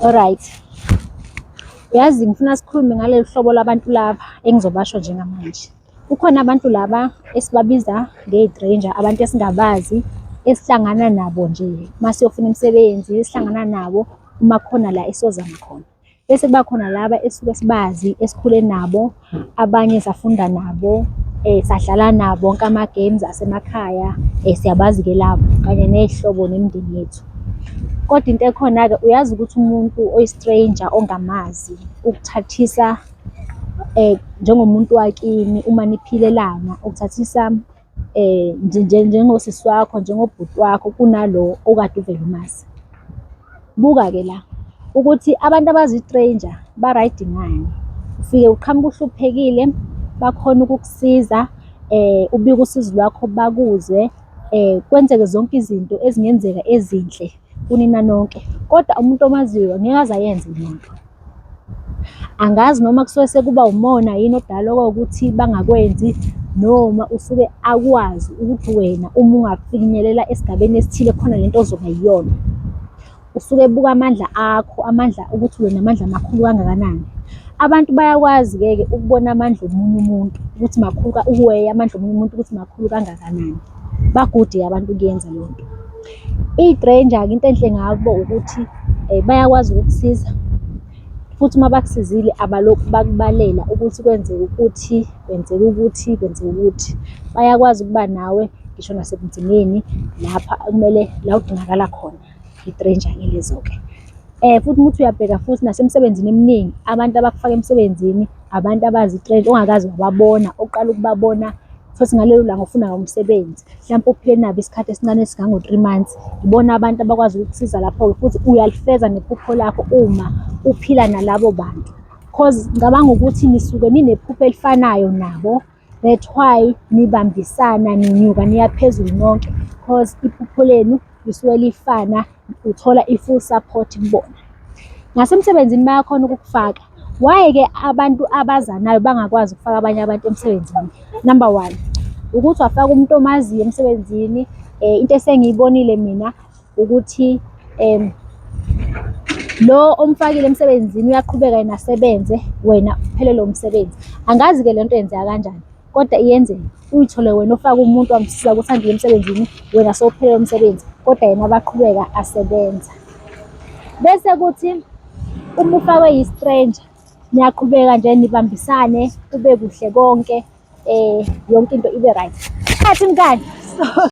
Alright. Yazi ngifuna sikhulume ngalolu hlobo lwabantu laba engizobasho njengamanje. Kukhona abantu laba esibabiza nge-stranger, abantu esingabazi, esihlangana nabo nje uma siyofuna imisebenzi, esihlangana nabo uma kukhona la esiyozama khona. Bese kuba khona laba esuke sibazi, esikhule nabo, abanye safunda nabo, sadlala nabo wonke ama-games asemakhaya, siyabazi-ke labo, kanye ney'hlobo nemindeni yethu. Kodwa into ekhona-ke, uyazi ukuthi umuntu oyi-stranger ongamazi ukuthathisa njengomuntu wakini uma niphilelana, ukuthathisa njengosisi wakho, njengobhuti wakho kunalo okade uvele umazi. Buka-ke la ukuthi abantu abazi-stranger ba-right ngani. Ufike uqhamuke uhluphekile, bakhona ukukusiza, ubike usizi lwakho bakuzwe, kwenzeke zonke izinto ezingenzeka ezinhle kunina nonke. Kodwa umuntu omaziyo ngeke aze ayenze leyo nto. Angazi noma kusuke sekuba umona yini odala ukuthi bangakwenzi, noma usuke akwazi ukuthi wena uma ungafinyelela esigabeni esithile khona lento ozoba yiyona. Usuke ebuka amandla akho, amandla ukuthi wena amandla makhulu kangakanani. Abantu bayakwazi-ke ke ukubona amandla omunye umuntu ukuthi makhulu, ukuweya amandla omunye umuntu ukuthi makhulu kangakanani. Ba-good-ke abantu ukuyenza leyo nto. I-stranger-ke into enhle ngabo ukuthi bayakwazi ukukusiza, futhi uma bakusizile abalokhu bakubalela ukuthi kwenzeke ukuthi, kwenzeke ukuthi, kwenzeke ukuthi. Bayakwazi ukuba nawe ngisho nasebunzimeni lapha okumele la udingakala khona, i-stranger-ke lezo-ke. Futhi uma uthi uyabheka futhi nasemsebenzini eminingi, abantu abakufaka emsebenzini abantu abazi-stranger ongakaze wababona, oqala ukubabona futhi ngalelo langa ufuna umsebenzi. Mhlampe uphile nabo isikhathi esincane esingango-3 months. Ibona abantu abakwazi ukukusiza lapho-ke futhi uyalifeza nephupho lakho uma uphila nalabo bantu. 'Cause ngicabanga ukuthi nisuke ninephupho elifanayo nabo, that why nibambisana ninyuka niya phezulu nonke, 'cause iphupho lenu lisuke lifana, uthola i-full support kubona. Nasemsebenzini bayakhona ukukufaka. Why-ke abantu abazanayo bangakwazi ukufaka abanye abantu emsebenzini? Number one, ukuthi wafaka umuntu omaziyo emsebenzini. Into esengiyibonile mina ukuthi lo omfakile emsebenzini uyaqhubeka yena asebenze, wena uphelelwe umsebenzi. Angazi-ke le nto yenzeka kanjani, kodwa iyenzeka. Uy'thole wena ofake umuntu wamsiza ukuthi angene emsebenzini, wena sewuphelelwe umsebenzi, kodwa yena waqhubeka asebenza. Bese kuthi uma ufakwe yi-stranger, niyaqhubeka nje nibambisane, kube kuhle konke, yonke into ibe right. Khathi mngani, so.